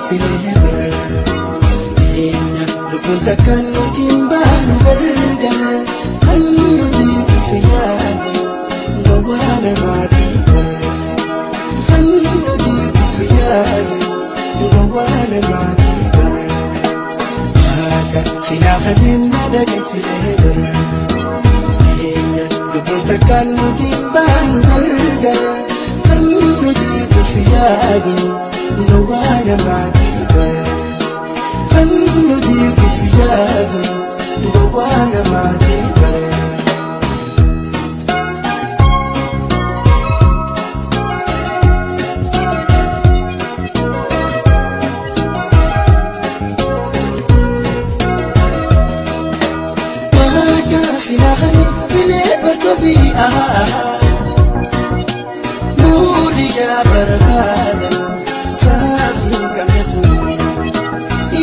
filee bara. Teenya lubbuun takka nuti hin baanu gargar. Kan nuti kufi yaadu gowwaa namaatii bara. Kan nuti kufi yaadu gowwaa namaatii bara. Waaqa silaa kanneen madaqee filee bara. Teenya lubbuun takka nuti hin baanu gargar. Kan nuti kufi yaadu gowwaa namaatii bara. Kan nuti kufi yaadu gowwaa namaatii bara. Waaqa silaa kanneen filee bartoofi Muuriyaa barbaada saafiin qabnetu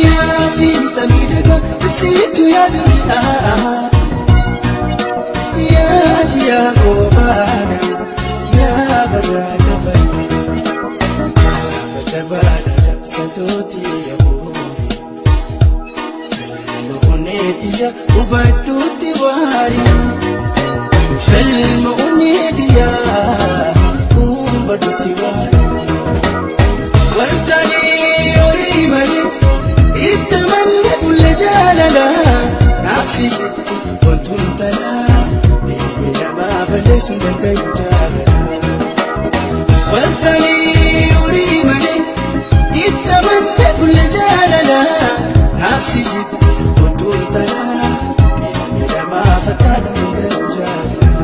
Yaafiin tamiidhaga ibsitu yaaduri Yaajiyaa koobaana yaa barraada bara Jabaadha dabsatooti yaaburi Galma oneetiya hubadhuutti waari Galma oneetiya hubadhuutti waari Wantanii horii malee itti manni bulle jaalala naafsi jettu wantuun talaa ilmi namaa balleessuun danda'u jaalala. Wantanii horii malee itti manni bulle jaalala naafsi jettu wantuun talaa ilmi namaa fattaadha danda'u jaalala.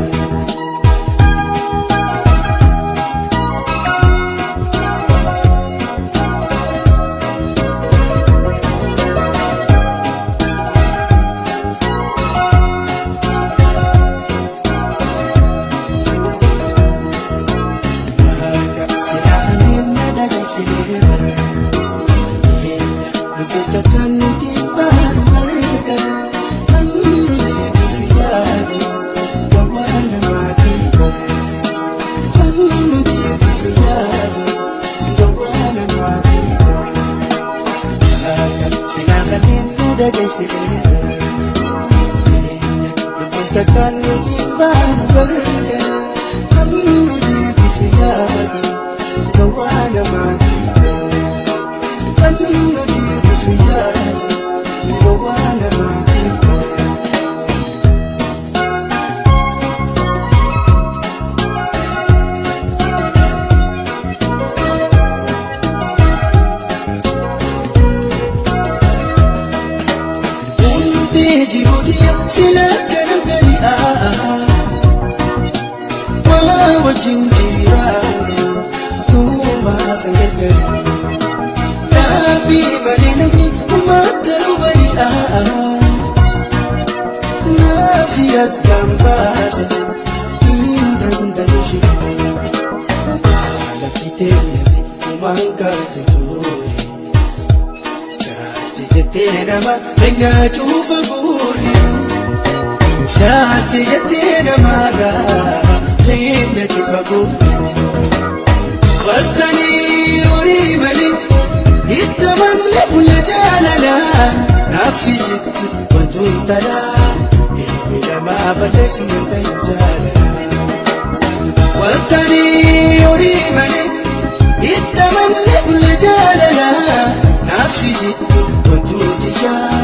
Wantuuti yaa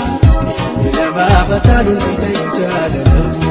ilmi namaa fataaluun danda'u jaalala.